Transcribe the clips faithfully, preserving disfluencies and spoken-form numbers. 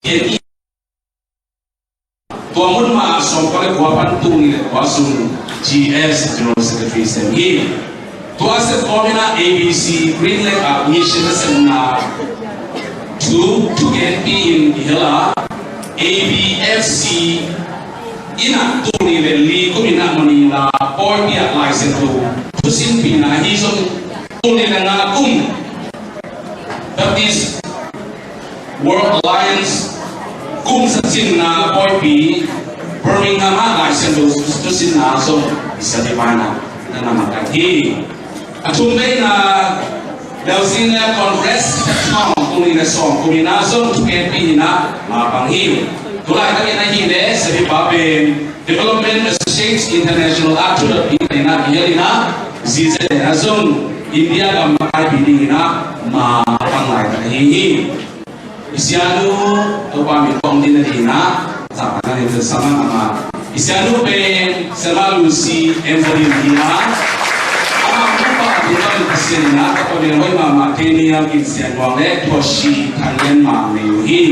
Tua mun mah sawmkua le kua pan tul nih le kua sung G S, General Secretary sem hi. Tua sep kawm in ah A B C Green Lake ah mission a sepna thu thugenpi in i hel a, A B F C in ah tul nih le li kum in ah Manila pawipi ah Lai Siangtho thusinpihna, ahi zong tul nih le nga kum Baptist World Alliance kum zacinna pawipi Birmingham ah Lai Siangtho thusinna zong i sia dih paina na na makaih hi. A thumbeina Belzina Congress Town kum nih le sawm kum in ah zong thugenpi in ah mapang hi. Tulaitak in ahih leh Sabipa pen Development Associates International ah thudot ding in ah i hel in ah, zizia in ah zong India gam makaipi ding in ah mapang laitak ahi hi. I sianu, Topa min tawh ding na ding ah, zahtak na ding sang ah, i sianu pen Selma Lucy Envodim hi a, amah Topa min tawh Pasian in ah tapa min hoih mahmah Kenia Gin Sian Muang le Thuasi Thang Lian Mang nei uh hi.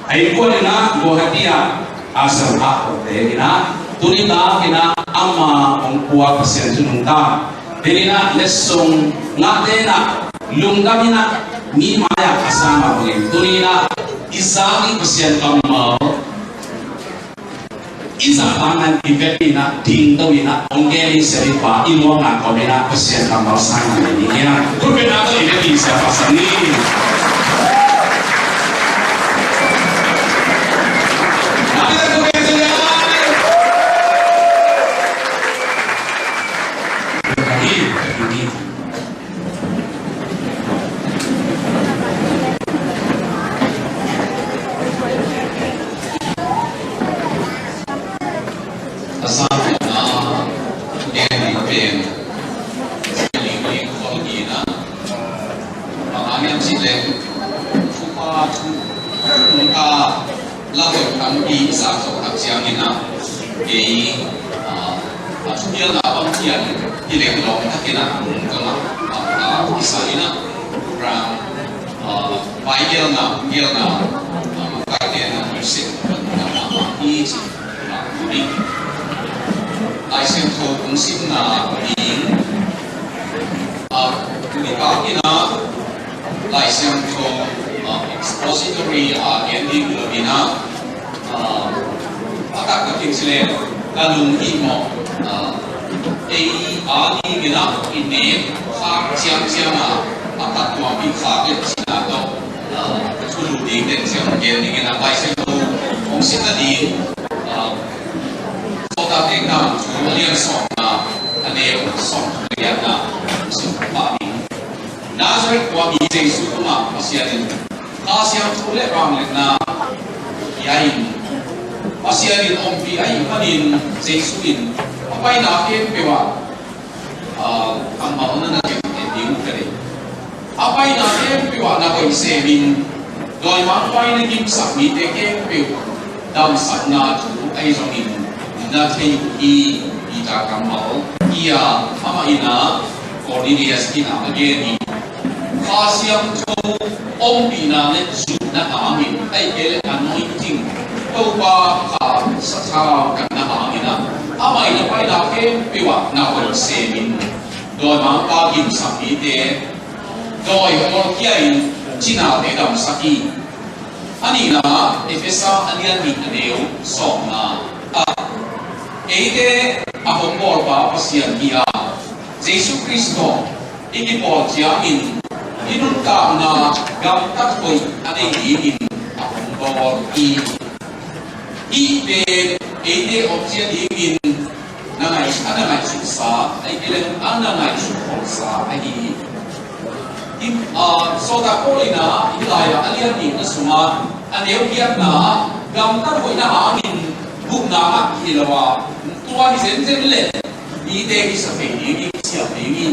A innkuan in ah Guwahati ah a sangkhakte in ah tuni tak in ah ama hong pua Pasian thu nungta. Tuni in ah letsong ngahte in ah lungdam in ah mi mai-ah a sang a bangin tuni in ah i zak i Pasian kammal i zahtakna i vekpi in ah dingto in ah hong gen i Sabipa i muakna kawm in ah Pasian kammal sang a nei ding hi hang. Khutbetna tawh i vekpi i Siapa sang ni. A sang pen a, gen ding pen, ling ling khol hi na. Bang hang hiam cih leh, thupha thu, thupha la hoih tampi i zak zawh tak ciangin ah, kei, ah, a thupialna bang pian hi leh lawm takin ah, ka ngah, ah, ah, i sa in ah, program, ah, vai gelna, hun gelna, ah, makaite na i sep, ah, ah, i ci, ah, i Lai Siangtho kong simna ding, ah, tuni tak in ah, Lai Siangtho, ah, expository, ah, gen ding lo in ah, ah, a taktak in ci leh, ka lunghimawh, ah, ei a ding in ah, i nek khak ciangciang ah, a taktak pi khak le cihna tawh, ah, ka thulu ding den ciang gen ding in ah, Lai Siangtho hong simna ding, ah, Sawltak Tekna thu a lian sawmna, a neu sawmthum le giatna, hong sim pah ding. Nazareth khuami Jesu tungah Pasian in Kha Siangtho le vangliatna pia in, Pasian in ompih ahih manin Jesu in a paina khempeuh ah, ah, kammal na na gen ding uh ka deih. A paina khempeuh ah na hoih semin, dawimangpa in a gimsak mite khempeuh damsakna thu ahi zongin na thei uh hi, Peter kammal hi a, amah in ah Cornelius in ah a gen hi. Kha Siangtho ompihna le zuihna hangin, ahih kei leh anointing, Topa Kha Siangtho kanna hangin ah, amah in a paina khempeuh ah na hoih semin, dawimangpa gimsak mite dawi hawlkhia in cinate damsak hi. A nihna, Efesa a lian nih a neu sawmna ah, eite a hong bawlpa Pasian hi a, Jesu Khrist tawh i kipawl ciangin i nuntakna gamtat hoih a nei dingin a hong bawl hi. Hih pen eite awpzia dingin na ngaih-, a na ngaihsutsa, ahih kei leh a na ngaihsut kholsa ahi hi. Hih, ah, Sawltak Paul in ah hih lai-ah a lian nihna sungah a neu giatna ah gamtat hoihna hangin gupna ngah hi lo a, tua hi zenzen leh mite kisa thei ding hi, kisiam ding hi.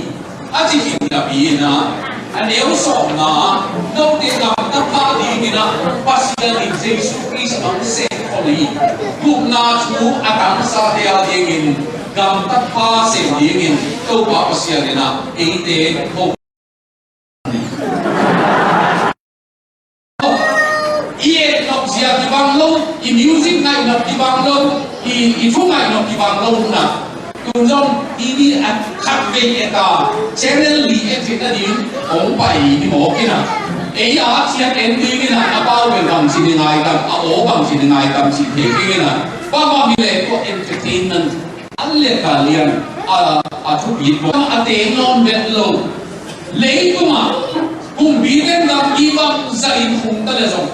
A ci khin napi in ah, a neu sawmna ah, note gamtat pha dingin ah Pasian in Jesu Khrist hong sehkhol hi. Gupna thu a tangsate a dingin gamtat pha sem dingin Topa Pasian in ah eite hong i et nop zia kibang lo, i music ngaih nop kibang lo, i, i thu ngaih nop kibang lo hun ah, tun zong T V a khat vei et a, channel li et theih nading hong pai hi mawk in ah, ei a thiat en ding in ah, a pau pen bangci ni ngai tam, a aw bangci ni ngai tam cih thei ding in ah, bangmah hi leh tua entertainment a lian ka lian a, a thupi tua a teng nawn bet lo. Leitungah kumpite in gamgi bangzah in khum ta leh zong,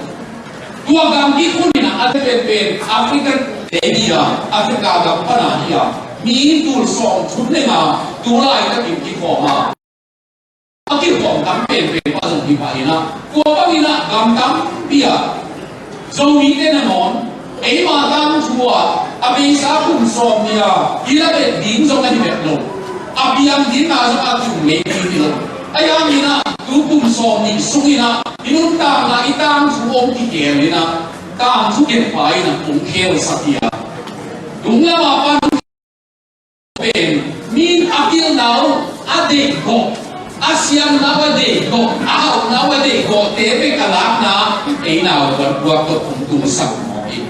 tua gamgi khun in ah a thei penpen African te hi a, Africa gam pan a hi a, mi tul sawmthum le nga tu laitakin kikhawm a, a kikhawm tam penpen pa zong hi pah in ah, tua bang in ah gam tampi ah Zomite nangawn eima tangthu ah a beisa kum sawmnih a i la bet ding zong ahi bek lo. A piang dingna zong a tung ngei ding hi lo. Ahi hangin ah tu kum sawmnih sung in ah i nuntakna, i tangthu hong kikhel in ah, tangthu khenpa in ah hong khelsak hi a, tung lam a pan pen mi in a pilna uh a deihgawh, a siamna uh a deihgawh, a hauhna uh a deihgawhte bek a lakna ei nau buatbuat tawh hong tungsak mawk hi.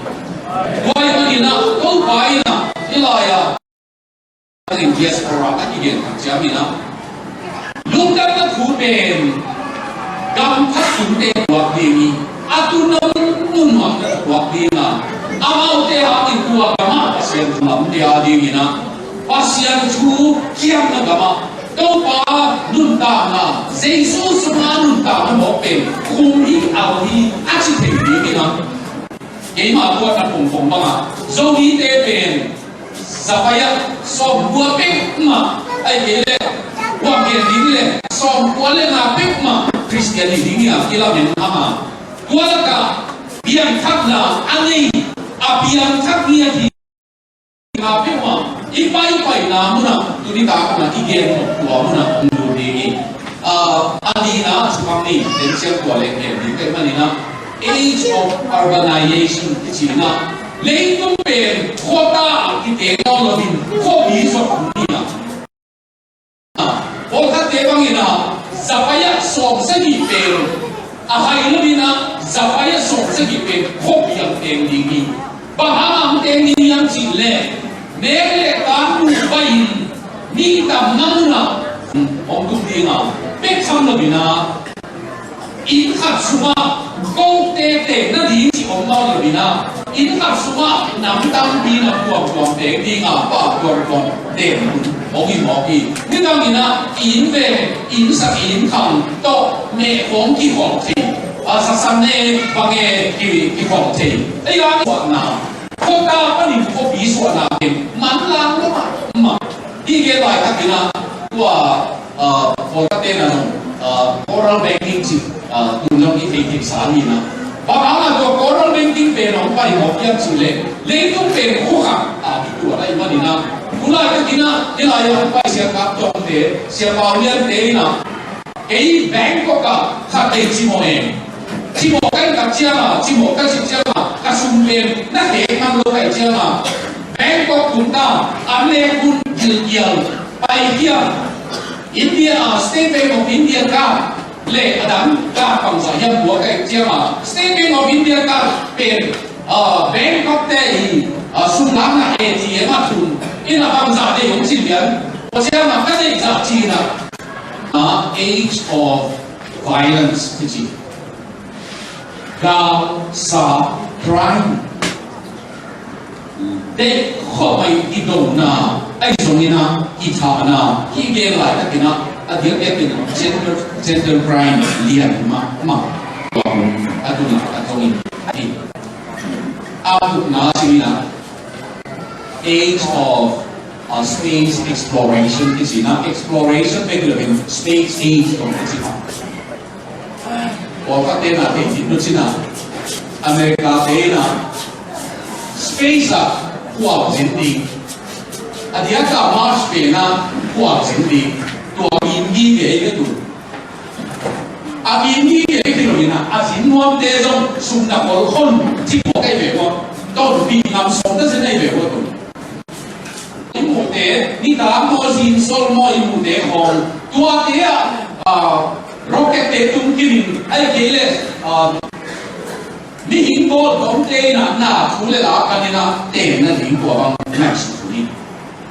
Tua ahih manin ah Topa in ah hih lai-ah diaspora a kigen tak ciangin ah, lungdamna thu pen gam khat sunte tuak ding hi. A tun a mun mah tuak ding a, amaute hangin tua gam ah Pasian thu lamte a dingin ah, Pasian thu kiamna gam ah Topa nuntakna, Jesu sunga nuntakna mawk pen khum hi, au hi a ci thei dingin ah, keima tuatna pongpong bangah Zomite pen zapai ah sawmkua peuhmah, ahih kei leh, tua gen ding leh sawmkua le nga peuhmah Khristian hi ding hi a kilamen hang a, tua lakah piangthakna a nei, a piangthak ngiat hi. Nga peuhmah i paipaina munah tuni takna i gen tua munah hong lut ding hi. Ah, a nihna sukang ni, den siam tua leng gen ding ka hih manin ah, age of urbanization i cih in ah, leitung pen khuata ah kiteng nawn loin khuapi zuak ni ah, pawlkhatte bangin ah zapai ah sawmsagih pen, a hai loin ah zapai ah sawmsagih pen khuapi ah teng ding hi. Bang hang ah teng ding hiam cih leh, nek le tan muh pai-in mi tamna munah hong tung ding a, bek tham loin ah, inn khat sungah kote teng nading cih om nawn loin ah, inn khat sungah nam tampi na tuamtuam teng ding a, pa tuamtuam teng hun hong hi mawk hi. Nidangin ah inn ve, inn sak, inn khang tawh meh khawng kikhawm thei, a, saksan ne bang e ki, kikhawm thei. Ei a, khuahna, khuata panin khuapi suahna pen manlang lo mah mah. Hih gen laitakin ah tua, ah, pawlkhatte in ah zong, ah, coral banking cih, ah, tun zong i theihtheihsa hi in ah. Bang hang a tua coral banking pen hong pai mawk hiam cih leh, leitung pen khua khat a kituat ahih manin ah, tu laitakin ah hih lai-ah hong pai Sia Kap Tawngte, Sia Pau Liante in ah, kei Bangkok ah khat vei cimawh e. Cimawh ka hih tak ciang a, cimawh ka cih ciang a, ka sum pen na khek man lo ka hih ciang a, Bangkok tung ta, an lek hun gilkial, paikhia, India, ah, State Bank of India card le a dang card bangzah hiam pua ka hih ciang a, State Bank of India card pen, ah, Bangkok te i, ah, sum lakna A T M ah tun in ah bangzah deih hong ci lian. Tua ciang a ka deih zah ci in ah, ah, age of violence kici. Gam, sa, crime. Deih khawm a i dona, ahi zongin ah i thahna, hih gen laitakin ah a diakdiakin ah gender, gender crime lian mahmah. Tua hun a tun ah a tawng in, a tukna cih in ah, age of, uh, space exploration kici in ah, exploration pen hi lo in space age tawh kici in ah. Pawlkhatte in ah thei khin uh cin ah, America te in ah space ah khuak zin ding, a diak a Mars pen ah khuak zin ding, tua mi in gige hi ve tu. A mi in gige hi lo in ah, a zin nuamte zong sum na kol khon ci pua ka hi ve ua, tonpih ngam sawm ta zin ahi ve ua tu. I muhte, nitak maw, zin sol maw i muhte khawng, tuate ah, ah, rocket te tung kim in, ahih kei leh, ah, mihing Bawl tawmte in ah na thu le la kan in ah tenna ding tua bang ngaihsut ni.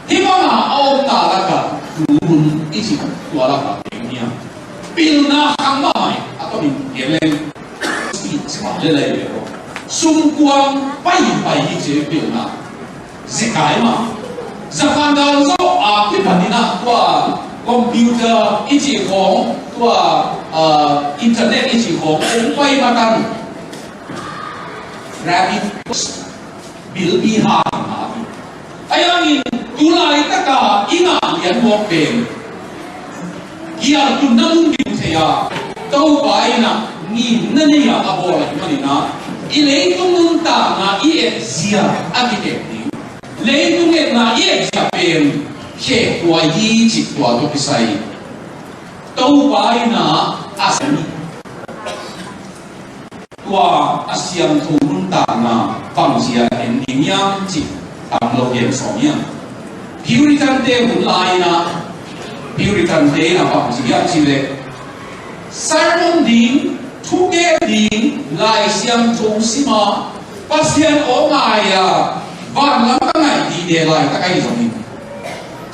Hih bangah a omna lakah tu hun i cih tua lakah teng hiam? Pilna khang mahmah hi. A tomin gen leng i cih le lai le sumkuang paipai hi ci pilna. Zekai mah. Za khan dal zawh a kipan in ah tua computer i cih khawng, tua, ah, internet i cih khawng hong pai mah tan. Rabbit bilpi ha hang a hi. Ahi hangin tu laitaka i ngah lian mawk pen gialtunna mun ding thei a, Topa in ah ngimna nei a a bawl ahih manin ah i leitung nuntakna i etzia a kikep ding. Leitung etna i etzia pen khekhuai hi cih tua tawh kisai Topa in ah a sem hi. Tua a siangtho nuntakna bangzia en ding hiam cih tam lo gen sawm hiam? Puritan te hun lai-in ah, Puritan te in ah bangzia hiam cih leh sermon ding, thukep ding, Lai Siangtho sim a, Pasian aw ngai a, vanlam ka ngaih dihte laitak ahi zongin,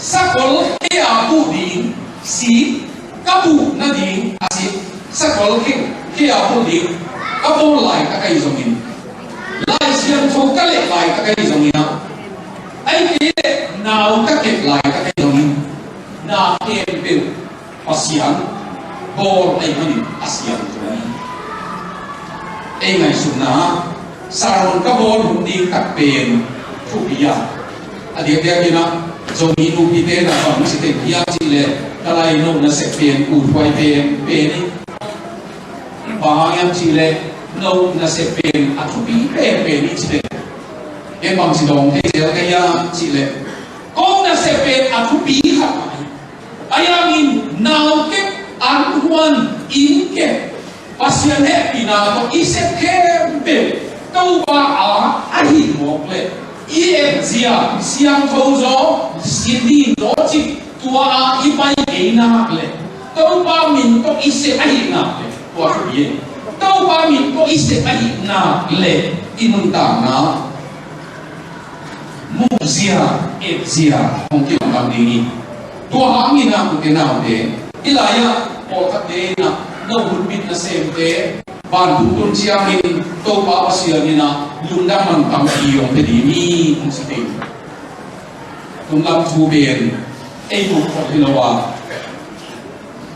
sakol khei a buh ding, si ka buh nading a si, sakol khei, khei a buh ding ka bawl laitak ahi zongin, Lai Siangtho ka leh laitak ahi zongin ah, ahih kei leh nau ka kep laitak ahi zongin, na khempeuh Pasian bawl ahih manin a siangtho hi. Ei ngaihsutna ah, sermon ka bawl hun ding tak pen thupi a, a diakdiakin ah Zomi nupite na bang ci teng hiam cih leh, ka lai no nasep pen uthuai pen pen hi. Bang hang hiam cih leh no nasep pen a thupi pen pen hi ci teng, ken bang ci dawng thei zel ka hiam cih leh, ko nasep pen a thupi khat mah hi. Ahi hangin nau kep, an huan, inn kep, Pasian hehpihna tawh i sep khempeuh Topa a, a hih mawk leh, i etzia siangtho zaw, si ding zaw cih tua a i pai kei nak leh, Topa min tawh i sep ahih nak leh, tua thupi hi. Topa min tawh i sep ahih nak leh i nuntakna muhzia, etzia hong kilamdang ding hi. Tua hangin ah ute naute, hih lai-ah pawlkhatte in ah no hun bit nasemte vantung tun ciangin Topa Pasian in ah lungdam man tampi hong pia ding hi hong ci thei. Lungdam thu pen ei tung khawh hi lo a,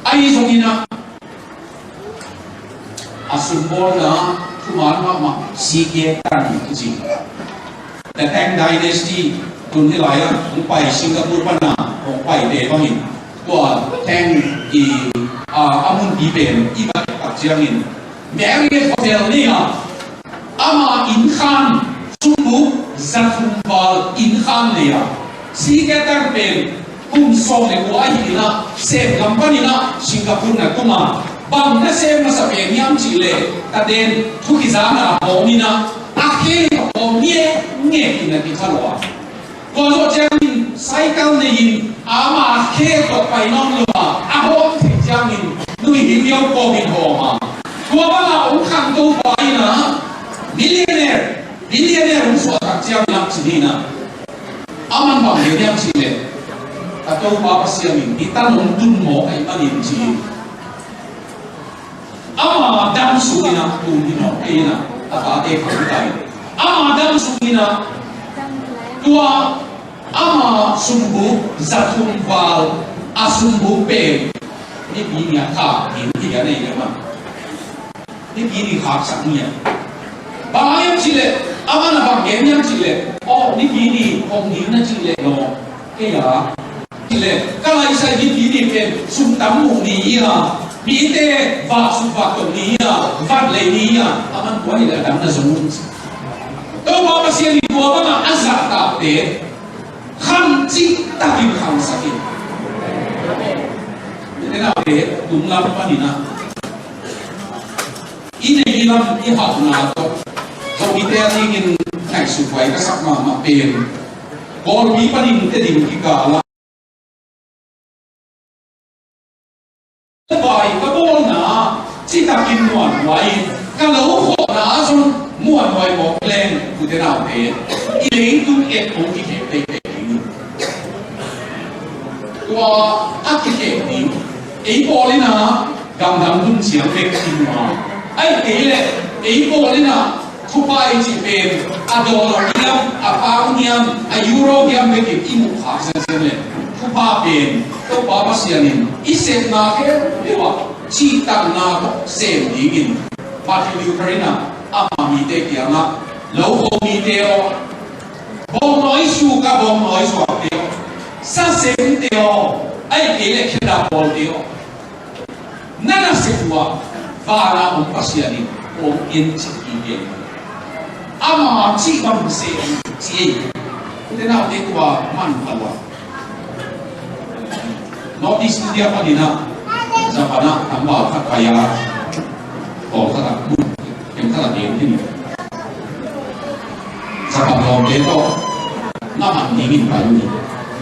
ahi zongin ah a sumbawlna thuman mahmah C K Tang kici. The Tang Dynasty tun hih lai-ah hong pai Singapore pan a hong paite bangin tua Tang i, a, a munpi pen i va et tak ciangin Marriott Hotel nei a, ama innkhan, sumbuk za thum val innkhan nei a, C K Tang pen kum sawm le kua ahi in ah, Sem lam panin ah Singapore na tung a, bang na sem masa pen hiam cih leh, ka den thu kizana hawm in ah, a khe tawh hawm ngekngek in a kitha lua. Tua zawh ciangin cycle nei in, ama khe tawh pai nawn lo a, a hawm theih ciangin nuihil viau kawmin hawm a. Tua banga hong khangto pa in ah, millionaire, billionaire hong suah tak ciangin ah ci ni in ah, aman bang gen hiam cih leh, ka Topa Pasian in hih tan hong tun mawk ahih manin ci. Ama dam sungin ah, tun hi mawk kei in ah, a tate khang tai. Ama dam sungin ah, tua ama sumbuk za thum val a sumbuk pen Nipi ni a khak ding hi a nei leh mah. Nipi ni khaksak ni a. Bang hang hiam cih leh, aman a bang gen hiam cih leh, aw, Nipi ni hong ding na cih leh lawm kei a. Cih leh, ka laisai Nipi ni pen sum tam muh ni hi a, mite vak suk vak tawh ni hi a, vat lei ni hi a, aman tua hi leh a dang na zong un. Topa Pasian in tua bangah a zahtakte khan cihtakin khangsak hi. Mite naute, tung lam panin ah i neih i lam i hauhna tawh, Zomite a dingin ngaihsut huai ka sak mahmah pen, Kawlpi panin Tedim kikal ah vai ka bawlna citakin muanhuai, ka lo khawhna ah zong muanhuai in, ute naute, i leitung et hong kikep teitei ding. Tua a kikep ding, ei pawl in a gamdang hun ciang bek i mu a, ahih kei leh ei pawl in a thupha i cih pen a dollar hiam, a pound hiam, a euro hiam bekin i muh khak zenzen leh, thupha pen Topa Pasian in i sepna khempeuh ah cihtakna tawh sem dingin Martin Luther in a ama mite kiangah, lo kho mite aw, bawngnawi suk a bawngnawi zuakte aw, sasemte aw, ahih kei leh khedap bawlte aw, na nasep uh ah vana om Pasian in hong en cih hi. Ama cih bang sem cih hi. Ute naute, tua man pha lua. North East India panin a Japan ah tangval khat pai a, tawm khat ah, kem khat ah, kem khat ah. Japan lawmte tawh na man dingin pai uh hi.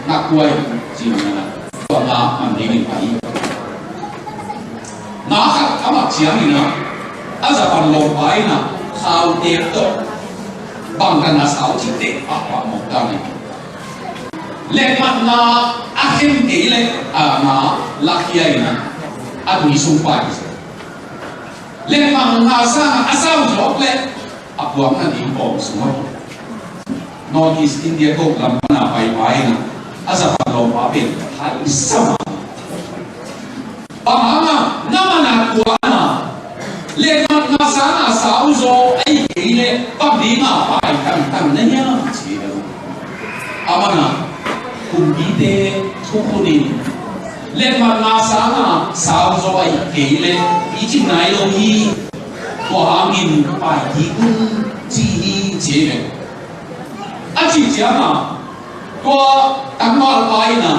Na kuai cih na, tua na man dingin pai hi. Na khat a mat ciangin a, a Japan lawmpa in a khaute tawh bangtan a sau cih teh a pah mawk dan hi. Letmatna a khen kei leh a na lakhia in a, a tui sung pai hi. Letmatna sangin a sau zawk leh a puak nading kawm sung aw. North East India Coke lam pan a paipai in a, a Japan lawmpa pen haisa mah. Bang hang a na man a tua na, letmatna sangin a sau zaw ahih kei leh bang dingin a pai tangtang na hiam ci hi lo. A man a kumpite thukhun in letmatna sangin a sau zaw ahih kei leh i cih nai lo hi. Tua hangin pai kik un ci hi ci hi ve. A cih ciangin tua tangvalpa in a,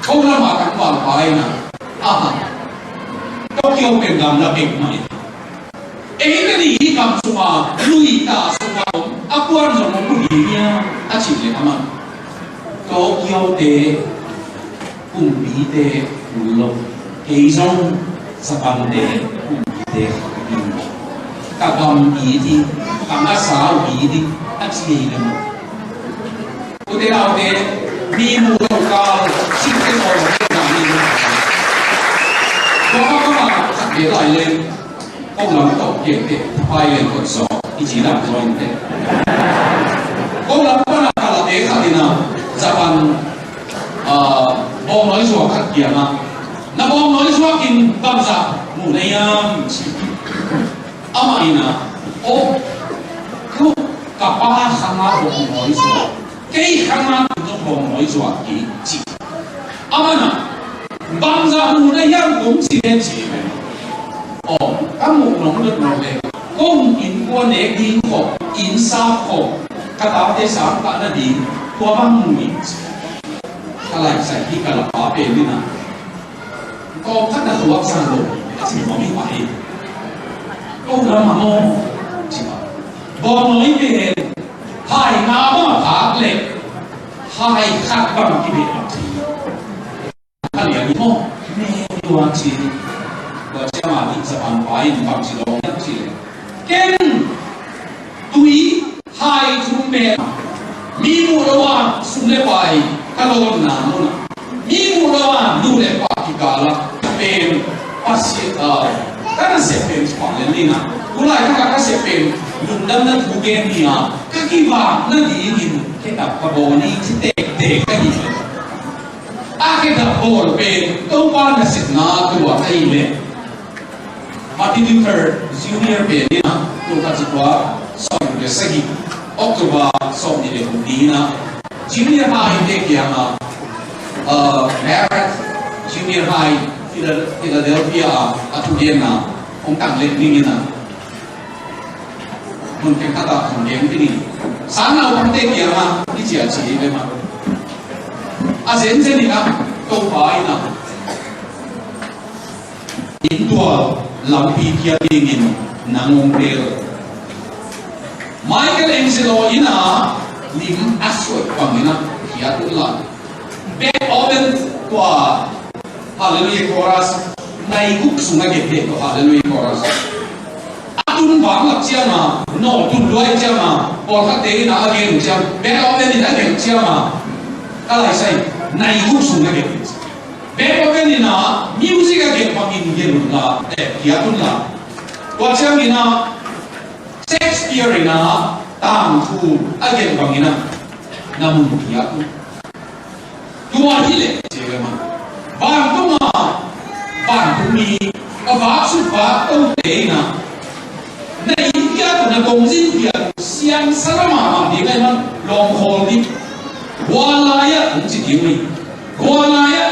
ko lam a tangvalpa in a, aha, Tokyo pen gamla bek mah hi. Ei teni hih gam sungah, luita sungah om a kuan zong om uh hi hiam a cih leh a man, Tokyo-te kumpite kul lo, kei zong Japan-te kumpite kul lo. Ka gam it hi, ka ngasa uh it hi, a ci hi leh maw. Ute naute, mi muh lo kal cihte tawh lo kei na mi muh. Tua mah bangah khat ve lai leng, ko lam tawh kiangte thapai leng kawt zaw, i ci lam zaw in teh. Ko lam pan a ka late khat in a, Japan, ah, bawngnawi zuak khat kiangah, na bawngnawi zuak in bangzah muh na hiam ci. Amah in a, aw, ko ka pa khang a bawngnawi zuak, kei khang a tun zong bawngnawi zuak kik ci. Amah in a, bangzah muh na hiam kong ci hen ci hi ve. Aw, ka muh nong dot nong le, kong innkuan nek ding khawh, inn sap khawh, ka tate sang kah nading, tua bang mu ing ci. Ka laisai hi ka lapa pen in a, kawm khat na tuak zang lo, a ci mawk hi pah hi. Ko lam a maw, ci mah. Bawngnawi pen hai nga bang a phak leh hai khat bang kibeh a ci. Ka lian hi maw, ne tua ci. Tua ciang a dih Japan pa in bang ci lawng hiam ci leh, ken tui hai thum pen mi muh lo a sum le pai ka lawnna mun ah, mi muh lo a nu le pa kikal ah ka pen Pasian, ah, ka nasep pen ci pah lian ni na. Tulai ka, ka nasep pen lungdamna thu gen ni a, ka kivak nadingin khedap ka bawl ni ci tektek ka hi. A khedap bawl pen Topa nasepna tua ahih leh, Martin Luther Junior pen in a, tul khat za kua sawmguk le sagih, October sawmnih le guk ni in a, Junior High te kiangah, uh, Barrett Junior High, Phila-, Philadelphia ah a thugenna hong tang leh ning in a, mun khenkhat ah hong gen ding in, sangnaupangte kiangah hih ci a ci hi ve maw. A zenzen in a, Topa in a, inntual lampi khiat dingin nang hong tel. Michelangelo in a lim a suat bangin a khiat un la. Beethoven tua Hallelujah Chorus, nai guk sungah gen tua Hallelujah Chorus. A Tun vang lak ciang a, nawh tun luai ciang a, pawlkhatte in a gen uh ciang, Beethoven in a gen uh ciang a, ka lai sai, nai guk sung a gen uh ciang. Beethoven in a music a gen bangin gen un la, eh, piak un la. Tua ciangin a Shakespeare in a tangthu a gen bangin a na mun piak un. Tua hi leh, ci ve mah. Vantung a, vantung mi, a vak suk vak tote in a, na inn piak uh, na kongzin piak uh, siangsa mahmah ding ahih man lawm khawl ding. Gualai ah hong ci ding uh hi. Gualai ah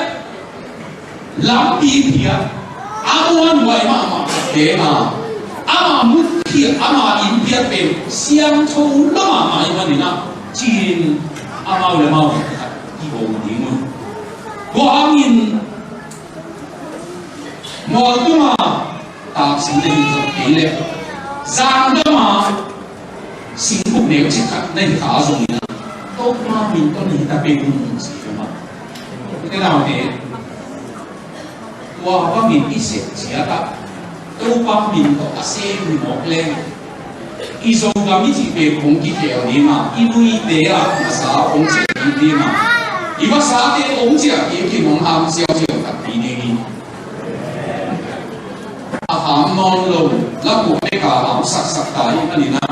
lampi phiat, a muanhuai mahmah te a, ama mut phiat, ama inn phiat pen siangtho lua mahmah ahih manin a, ci-in amau le amau khat kihong ding uh. Tua hangin mual tungah taksing na hi zong kei leh, zangdam a singkung neu cik khat na hi kha zongin a, Topa min tawh na hi ta pen un, ci ve mah. Ute naute, tua bangin i sep ciat ah Topa min tawh a sem hi mawk leng, i Zogam i cih pen kong kikhel ding a, i nuite ah masa hong ciah kik ding a, i vasate hong ciah kik in hong hang siausiau takpi ding hi. A ham nawn lo, lapuah bek a ham saksak ta hi a ni na.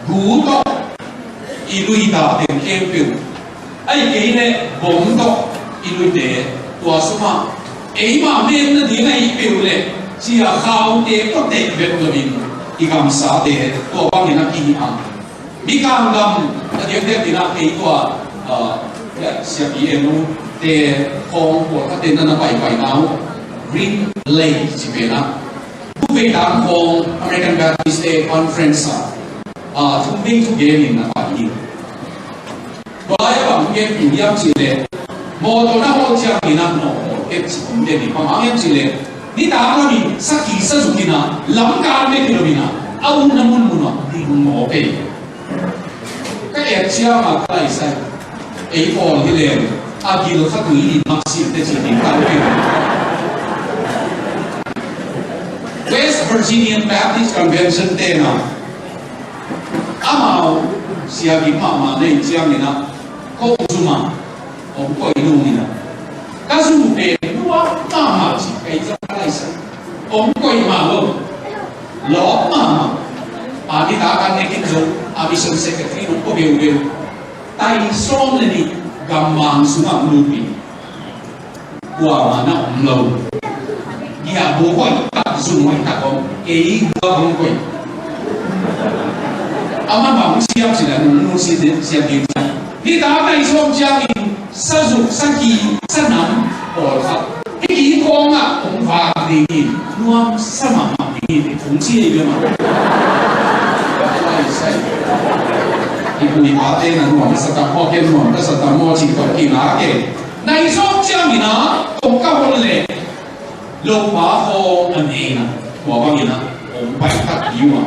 Gu tawh i lui ta teng khempeuh, ahih kei leh bom tawh i luite, tua sungah eimah men nading ahih peuh leh, cia khaute tawh teh bek loin i gamsate tua bangin a kihi a. Mikang gam a diakdiak in a kei tua, ah, siapi en uh te khawng pawlkhatte na na paipaina uh Green Lake ci pen ah, Thupei tang khawng American Baptist te conference ah, ah, thum vei thugen in na pai hi. Tua lai a bang gen khin hiam cih leh, mawtaw na hawl ciangin a nawh hawl kei ci om den hi. Bang hang hiam cih leh, nitak lamin sakhi sazuk in a, lamkang bek hi loin a, a utna munmun ah ding mawk ei. Ka et ciang a ka laisai, ei pawl hi leng a gil kha tui in mak sim te ci ding ka hi. West Virginian Baptist Convention te na, amau sia gim mahmah na hih ciangin a, ko zum a hong koih nung in a, ka zum pen nuam mahmah ci, kei ciang ka laisai, hong koih mah lo, lawp mahmah. A nitak a nekin zo a mission secretary nong ko beubeu. Tai sawm le nih gammang sungah hong lut in, kuamah na om lo. Giahbu hoih tak, zung hoih tak om, kei guak hong koih. Amah bang siam cih leh, nung nung si siam ding ciang, nitak nai sawm ciangin sazuk, sakhi, sanam pawlkhat hih khawng ah hong vak ding hi, nuamsa mahmah ding hi, hong ci hi ve mah. Hih pu hih pate na nuam ka sa tam maw, ken nuam ka sa tam maw cih tawh kingak e. Nai sawm ciangin a, kong ka hon leh, lopa khawng a nei na, tua bangin a hong pai khat hi uh a.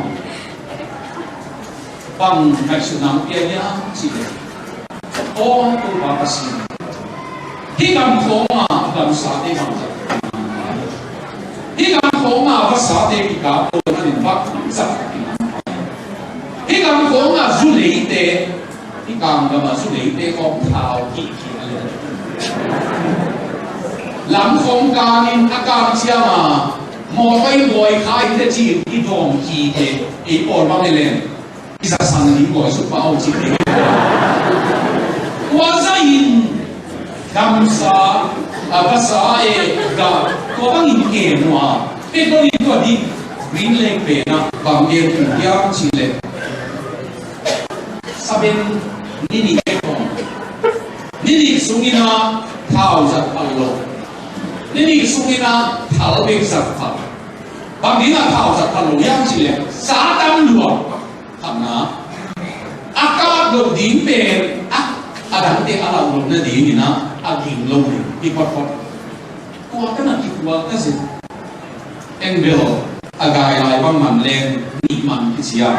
Bang ngaihsutna hong pia hiam cih leh, aw Topa Pasian, hih gam khawng a gamsate bangzah, hih gam khawng a vasate kikap lo manin bangzah, hih gam khawng a zu leite, hih kam gam a zu leite khawng thau kik kik a le, lam khawng kanin a kam ciang a mawtaw in buai kha in teci in i dawm kik e, ei pawl bang e leng. I zat sang ding kawi suk pah aw cih ding. Tua zah in gamsa, a, vasa e, ga, tua bangin kem uh a, pek dong in tua ding Green Lake pen ah bang gen uh hiam cih leh, saben ni nih pek dong, ni nih sungin ah thau zat phal lo, ni nih sungin ah thal bek zat phal. Bang ding ah thau zat phal lo hiam cih leh, sa tam lua. Khatna, a kap loh ding pen, a, a dangte a lauh loh nadingin a, a ging lo ding, mi photphot. Tua ka na kikual ka zin. Eng bel, a gai lai bang man leng, nih man kici a,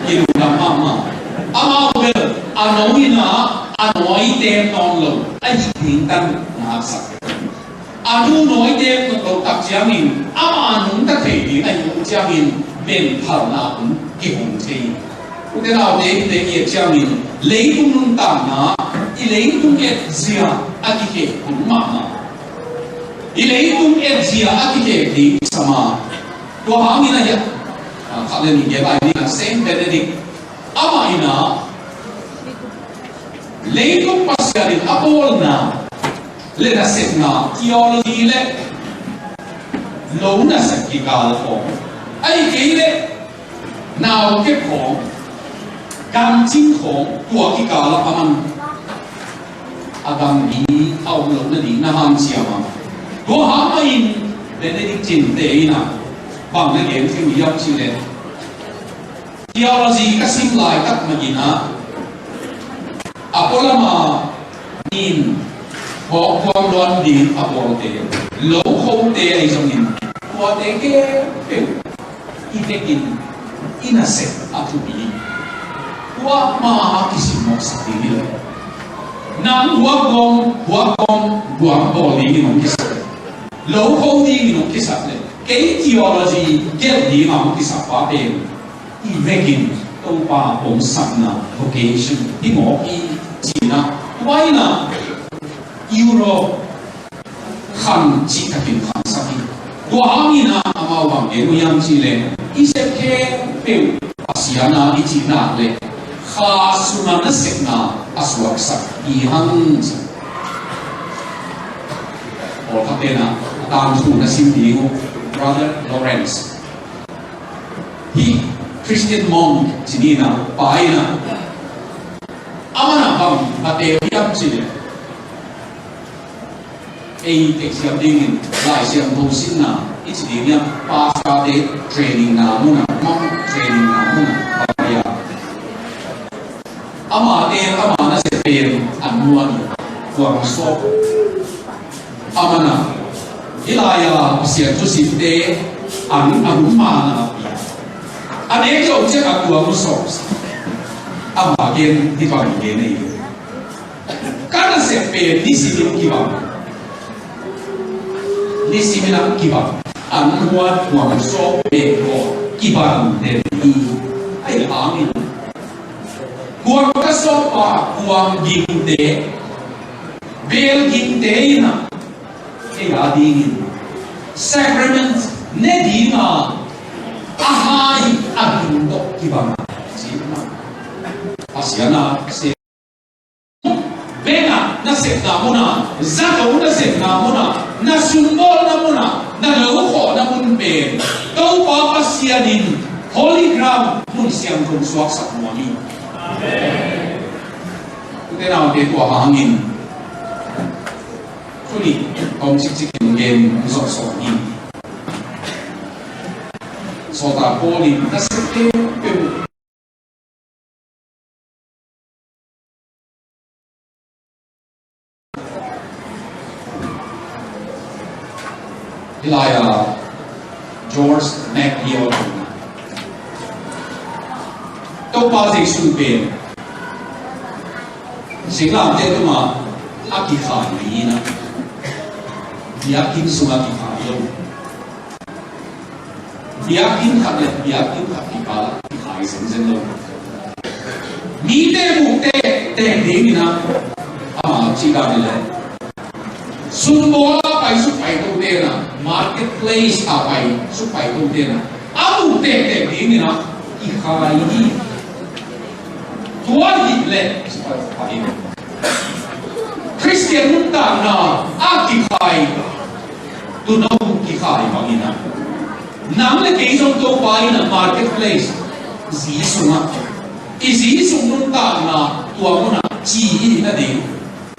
kilungdam mahmah. Amau bel, a no in a, a nawi tem nawn lo, a hih ding tan na sak. A A thu nawite nop loh tak ciangin amah a nungta thei ding ahih uh ciangin benphalna hun kihong thei. Ute naute, hihte i et ciangin leitung nuntakna, i leitung etzia a kikhek hun mahmah. I leitung etzia a kikhek ding i sam a. Tua hangin a hiah, a, khat le nih gen lai ding a, Saint Benedict, amah in a, leitung Pasian in a bawlna le nasepna, theology le lo nasep kikal khawng, ahih kei leh naukep khawng, gamcing khawng, tua kikal ah a man a gamgi a om loh nading na hanciam a. Tua hang mahin Benedictine te in a bang na gen thei uh hiam cih leh, theology ka sim laitak mah in a, a pualam a nin hawk buang luan ding a bawlte, lo khote ahi zongin, tuate khempeuh i vekin i nasep a thupi, tua mah a kisimawhsak ding hi lo. Nang huak gawm, huak gawm, guam bawl dingin hong kisak, lo kho dingin hong kisak leh, kei theology gelh dingin hong kisak pa pen i vekin Topa hong sakna vocation hi mawk hi, ci-in a, tua in a Europe khan cihtakin khansak hi. Tua hangin a, amau bang gen uh hiam cih leh, i sep khempeuh Pasian a i cih nak leh, kha sung a nasepna a suaksak hi hang, ci. Pawlkhat in a, a tangthu na sim ding uh, Brother Lawrence. Hih Christian monk ci ni in a, pa in a, amah in a bang a teel hiam cih leh, ei tek siam dingin Lai Siangtho simna i ci ding hiam, pastorte training na mun a, monk training na mun a, bang a, amah teel, amah nasep pen an muan, kuang sawp. Amah in a, hih lai-a Pasian thusimte an a hun man a pia, a nek zawh ciang a kuang sawp. Amah gen hih bang gen ei. Ka nasep pen nisimin kibang. Nisimin a kibang. An huat kuang sawp pen ko kibang den hi. Ahih hangin kuang ka sawp a, kuang gingte, beel gingte in a, ei a dingin sacrament ne ding a, a hai a ging tawh kibang a, ci in a. Pasian a se bek a nasepna mun a, zato nasepna mun a, na sumbawlna mun a, na lo khawhna mun pen Topa Pasian in holy ground, mun siangtho suaksak nuam hi. Amen. Ute naute, tua hangin tuni tawm cikcik in gen zawh sawm ni. Sawltak Paul in nasep khempeuh Hih lai-a George MacDonald, Topa Jesu pen singlamteh tungah a kikhai hi in a, biakinn sungah kikhai lo. Biakinn khat le biakinn khat kikal ah kikhai zenzen lo. Mite muh teh teh dingin a, ama cih dan hi leh, sumbawl a pai suk pai tote na, marketplace a pai suk pai tote na, a muh teh teh dingin a kikhai hi. Tua hi leh Khristian nuntakna a kikhai, tu nong kikhai bangin a, nang le kei zong Topa in a marketplace, zi sungah, i zi sung nuntakna tua munah ci i hih nading,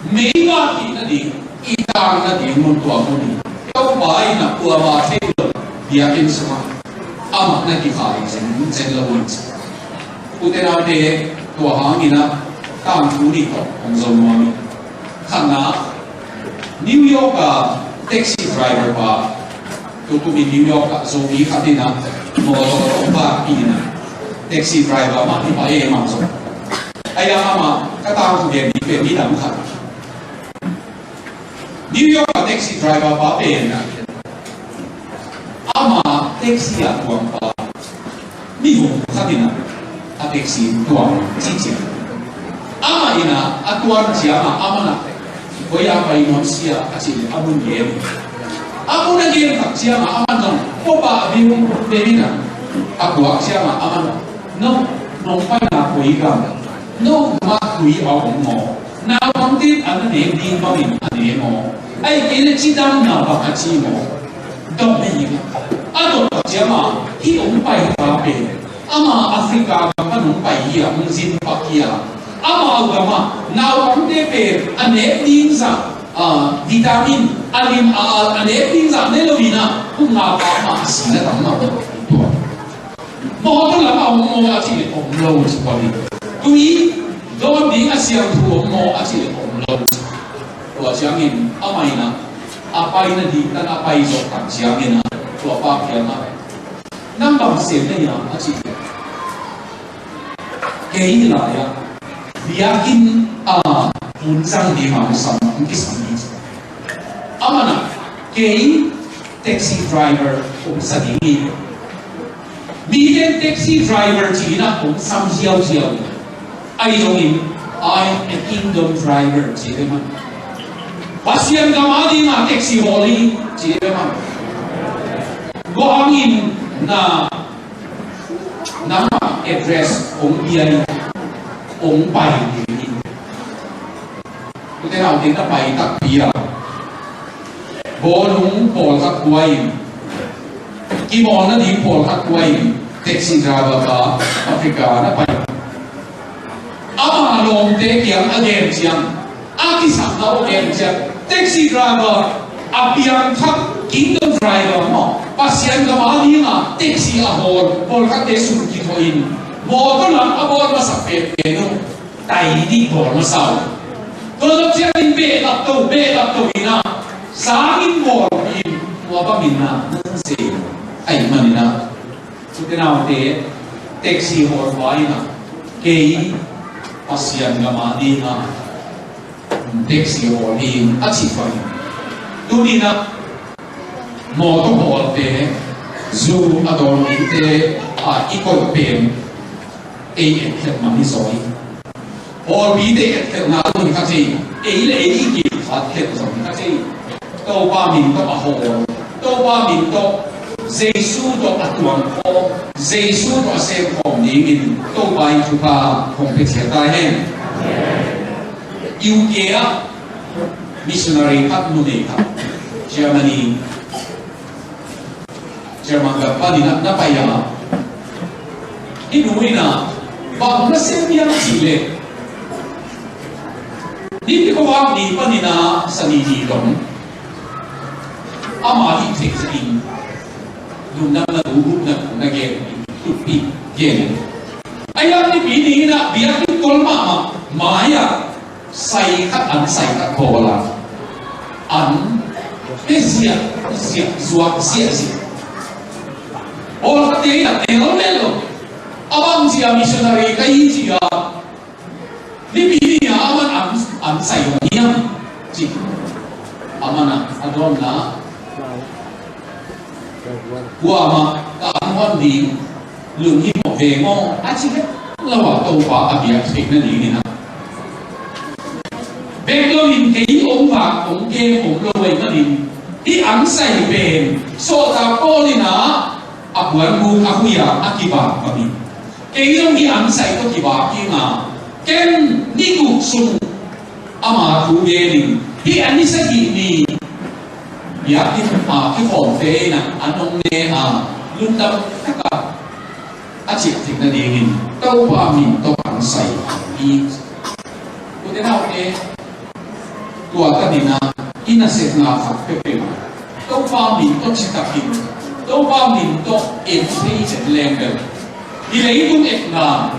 meivak hih nading, i tang nading mun tua mun hi. Topa in a kuamah thei lo biakinn sungah amah na kikhai zenzen lo in ci. Ute naute, tua hangin a tangthu nih tawh hong zo nuam hi. Khatna, New York a taxi driver pa, tukum in New York ah Zomi khat in a mawtaw tawh vak in a, taxi driver mah hi pah e, mah zong. Ahi a, amah ka tangthu gen ding pen midang khat. New York a taxi driver pa pen, ama taxi a tuang pa, mi hong khat in a taxi tuang cici. Ama in a tuang ciang a, ama na, koi a pai nuam sia a ci leh a mun gen. A mun a gen tak ciang a, ama nong pop a biu biu in a, a kuak ciang a, ama nong, nong, nong pai na koi gam, nong ma koi a om maw? Naupangte an a nek ding bangin a nek maw? Ahih kei leh cidamna bang a ci maw? Dot na hi. A dot ciang a, hih hong pai pa pen, ama Africa gam pan hong pai hi a, hong zin pak hi a. Ama gam a naupangte pen a nek ding zah, ah, vitamin, a lim a al a nek ding zah ne lo in a, kum nga pa mah a sihna tam mah. Tua Mawtaw lam a om maw a cih leh om lo ci pah hi. Tui dawn ding a siangtho om maw a cih leh om lo ci. Tua ciangin amah in a, a pai nading tan a pai zawh tak ciangin a, tua pa kiangah, nang bang sem na hia a cih leh, kei lai-ah biakinn a hun zang ding a hong sam, hong kisam hi ci. Amah in a, kei taxi driver hong sa ding hi. Miten taxi driver ci-in a hong sam ziauziau. Ahi zongin, I'm a kingdom driver ci ve maw. Pasian gam a ding a taxi hawl hi ci ve maw. Tua hangin na, nangmah address hong pia in, hong pai ding hi. Tute naute, na pai takpi a, bawlung pawlkhat kuai in, kimawl nading pawlkhat kuai in, taxi driver pa Africa na pai. Ama lawmte kiang a gen ciang, a kisapna a gen ciang, taxi driver a piangthak, kingdom driver maw, Pasian gam a ding a taxi a hawl pawlkhatte sum kithoh in, mawtaw lam a bawl masak penpen uh tai dih bawl masa uh. Tua zawh ciangin behlap to, behlap to in a, sangin bawl in, tua bangin na, na sei ahih manin a, tute naute, taxi hawlpa in a, kei Pasian gam a ding a taxi hawl hi a cih bangin, tuni in a, mawtaw hawlte, zu a dawn dingte a i koih pen ei etkhelh man hi zaw hi. Pawlpite etkhelhna zong hi kha thei, ei le ei i kikhat khelh zong hi kha thei. Topa min tawh a hawl, Topa min tawh, Jesu tawh a tuang khawm, Jesu tawh a sem khawm dingin Topa in thupha hong pia ciat ta hen. U K ah missionary khat, numei khat, Germany, German gam panin a na pai a, hih nu in a, bang na sem hiam cih leh, nipi khuavak ni panin a, Sani ni dong, ama hih theih zahin lungdamna thu, gupna thu na gen, thupi gen. A hiang nipi ni in a, biakinn kol mahmah, mai-ah sai khat, an sai khat bawl a, an pia ziahziah, zuak ziahziah. Pawlkhatte in a tel mel lo. A bang ci a, missionary ka hi ci a, nipi ni a, aman an, an sai lo hiam ci. Aman a, a dawnna, kuamah ka an hon ding lunghimawh ve maw a ci het lo a, Topa a biak theih nadingin a, bek loin kei hong vak hong kem om lo ahih manin, hih an sai pen sawltak Paul in a, a puanbuk a huih a, a kibak bangin, kei zong hih an sai tawh kibak ing a, ken ni guk sung ama thu genin, hih a ni sagih ni biakinn a kikhawmte in a, an hong ne a, lungdam tak a a ciah theih nadingin Topa min tawh an sai hi. Ute naute, tua tanin a, i nasepna khat peuhpeuh Topa min tawh citakin, Topa min tawh en thei cih leng bel, i leitung etna,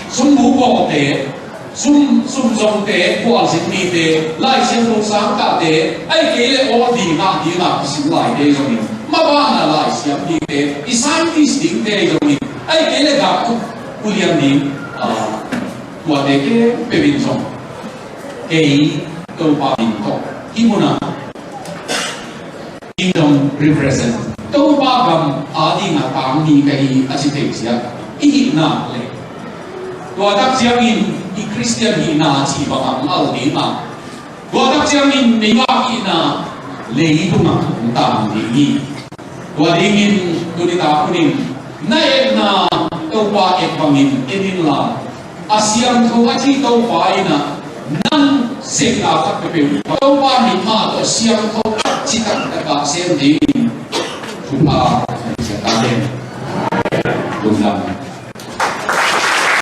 sumbu kawngte, sum, sum zongte, khualzin mite, Lai Siangtho sang kahte, ahih kei leh awl ding ngah ding a kisim laite zongin, maban a Lai Siam dingte, i scientist dingte zongin, ahih kei leh gah tuk ulian ding, ah, tuate khempeuh in zong, kei Topa min tawh hih mun ah represent. Topa gam a dingah tang mi ka hi a ci thei ciang i hihna le tua tak ciangin i Khristian hihna cih bangah ngal ding a, tua tak ciangin meivak hihna leitungah hong tang ding hi. Tua dingin tuni tak hunin na etna Topa et bangin en inla, a siangtho a ci Topa in ah nang seihna khat peuhpeuh Topa mah tawh siangtho a ci taktak a sem dingin thupha